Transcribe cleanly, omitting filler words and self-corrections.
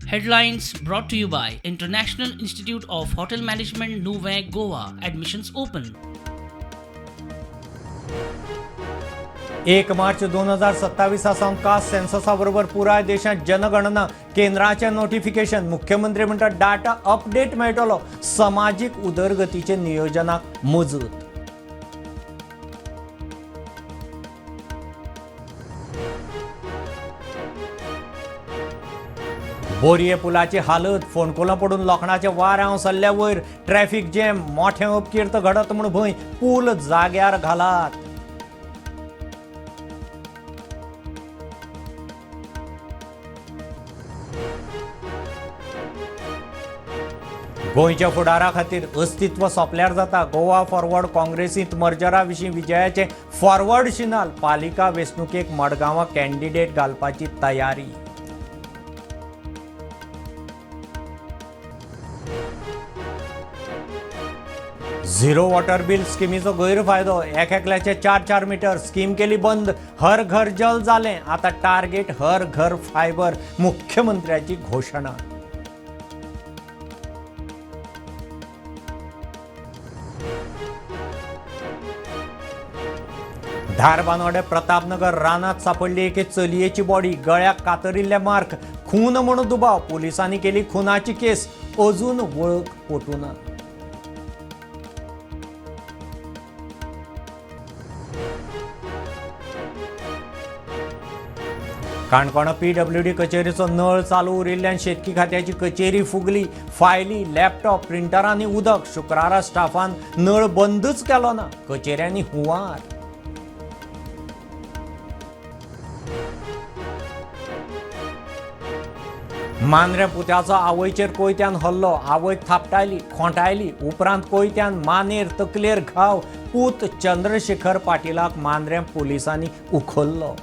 Headlines brought to you by International Institute of Hotel Management, Nuvem, Goa. Admissions open. 1 मार्च 2027 सावन caste सेन्ससा बरोबर पुराय देशांत जनगणना. केंद्राचें नोटिफिकेशन. मुख्यमंत्री म्हणटा डाटा अपडेट मेळटलो, समाजीक उदरगतीचे नियोजनाक मजत. बोरये पुलाची हालत. फोंडकुलां पडून लोखणाचे वाऱ्यांव सल्ल्या वयर. ट्रॅफिक जॅम, मोठें अपकीर्त घडत म्हूण भंय. पूल जाग्यार घालात. गोंयच्या फुडारा खातीर अस्तित्व सोंपल्यार जाता. गोवा फॉरवर्ड काँग्रेसींत मर्जरा विशीं विजयाचे फॉरवर्ड शिनाल. पालिका वेंचणुकेक मडगांवां कॅन्डिडेट घालपाची तयारी. झिरो वॉटर बिल स्किमीचो गैरफायदो. एक एकल्याचे 4-4 मिटर. स्कीम केली बंद. हर घर जल जालें, आता टार्गेट हर घर फायबर, मुख्यमंत्र्याची घोशणा. धारबानोडे प्रतापनगर रानात सापडली एके चलयेची बॉडी. गळ्याक कातरिल्ले मार्क. खून म्हणून दुबाव. पोलिसांनी केली खुनाची केस. अजून वळख पटूना. काणकोणा पीडब्ल्यूडी कचेरीचो नळ चालू उरिल्ल्यान शेतकी खात्याची कचेरी फुगली. फायली, लॅपटॉप, प्रिंटरांनी उदक. शुक्रारा स्टाफान नळ बंदच केलो ना. कचेऱ्यांनी हुंवार. मांद्रे पुत्याचो आवयचेर कोयत्यान हल्लो. आवयक थापटायली, खोंटायली. उपरांत कोयत्यान मानेर तकलेर घाव. पूत चंद्रशेखर पाटिलाक मांद्रें पुलिसांनी उखल्लो.